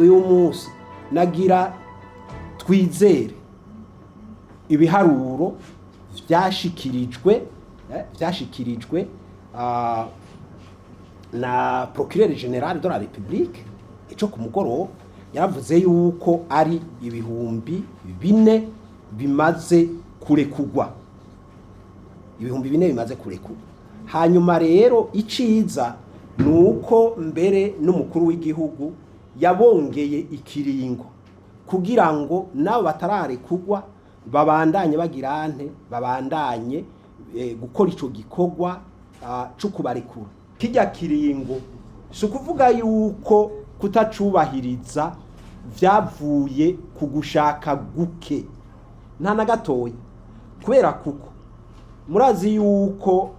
Uyu munsi nagira twizere ibiharuro vyashikirijwe na procureur général de la République ico ku mugoroba. Yaravuze yuko ari 4000 bimaze kurekugwa, 4000 bimaze kurekugwa. Hanyuma rero iciza ni uko mbere n'umukuru w'igihugu yabongeye ikiringo kugira ngo nabo batararekugwa babandanye bagira nte, babandanye gukora ico gikorwa co kubarekura. Kirya kiringo si ukuvuga yuko kutacubahiriza vyavuye ku gushaka guke, nta na gatoya, kubera kuko murazi yuko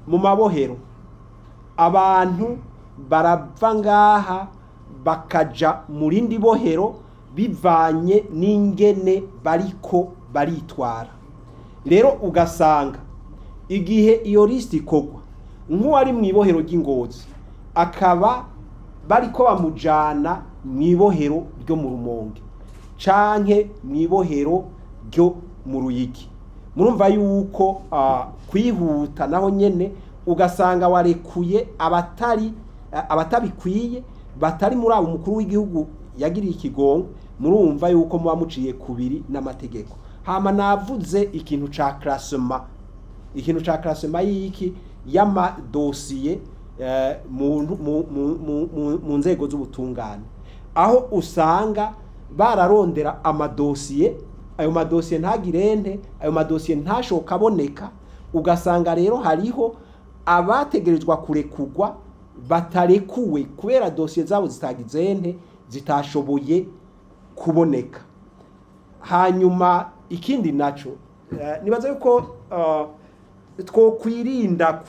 mu mabohero abantu barava ngaha bakaja mu rindi bohero bivanye n'ingene bariko baritwara. Rero ugasanga igihe iyo lisiti ikorwa, nk'uwari mu ibohero ry'Ingozi akaba bariko bamujana mu ibohero ryo mu Rumonge canke mu ibohero ryo mu Ruyigi, murumva yuko kwihuta naho nyene ugasanga warekuye abatari abatabikwiye, batari muri abo umukuru w'igihugu yagiriye ikigongo. Murumva yuko muba muciye kubiri n'amategeko. Hama navuze ikintu ca classement, ikintu ca classement y'iki, y'amadosiye mu nzego z'ubutungane, aho usanga bararondera amadosiye, ayo madosiye ntagirente, ayo madosiye ntashoka aboneka. Ugasanga rero hariho abategerezwa kurekugwa batarekuwe kubera dosiye zabo zitagizente, zitashoboye kuboneka. Hanyuma ikindi naco, nibaza yuko twokwirinda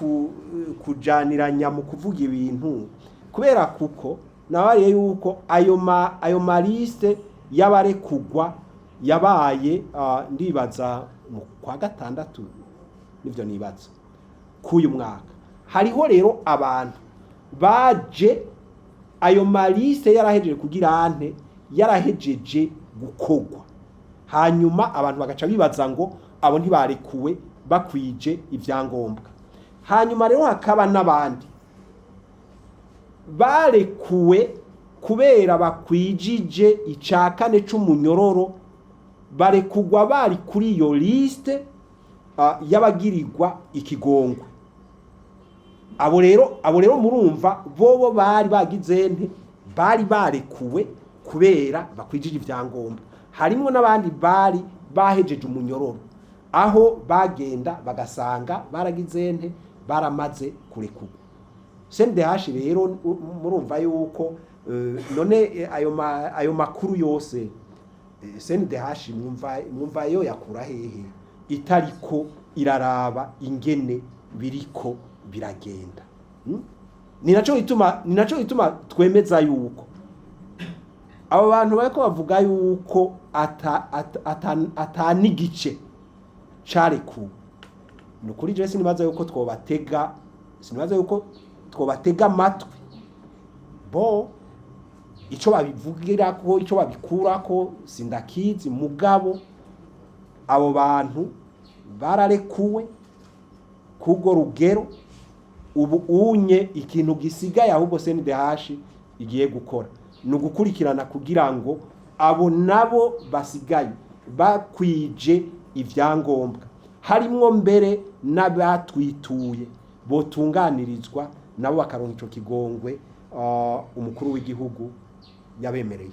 kujaniranya mu kuvuga ibintu, kubera kuko nabariye yuko ayo maliste y'abarekugwa yabaye, ndibaza mu kwa gatandatu, nivyo nibaza, k'uyu mwaka. Hariho rero abantu baje ayo maliste yarahejeje kugira ante, yarahejeje gukogwa, hanyuma abantu bagaca bibaza ngo abo ntibarekuwe bakwije ibyangombwa. Hanyuma rero hakaba n'abandi barekuwe kubera bakwijije ica kane c'umunyororo, barekugwa bari kuri iyo liste y'abagirirwa ikigongwe. Abo rero murumva bobo bari bagize nte, bari barekuwe kubera bakwijije ibyangombwa. Harimwo n'abandi bari bahejeje umunyororo, aho bagenda bagasanga baragize nte, baramaze kurekurwa. CNDH rero murumva yuko none ayo makuru yose CNDH mwumva yo yakura hehe itariko iraraba ingene biriko biragenda? Ni naco gituma twemeza yuko abo bantu bariko bavuga yuko ata n'igice carekuwe, ni ukuri jewe sinibaza yuko twobatega amatwi. Bo ico babivugirako, ico babikurako sindakizi, mugabo abo bantu bararekuwe kubwo rugero. Ubu unye ikintu gisigaye ahubwo CNDH igiye gukora ni ugukurikirana kugira ngo abo nabo basigaye bakwije ibyangombwa, harimwo mbere n'abatwituye, botunganirizwa nabo bakaronka ico kigongwe umukuru w'igihugu yabemereye.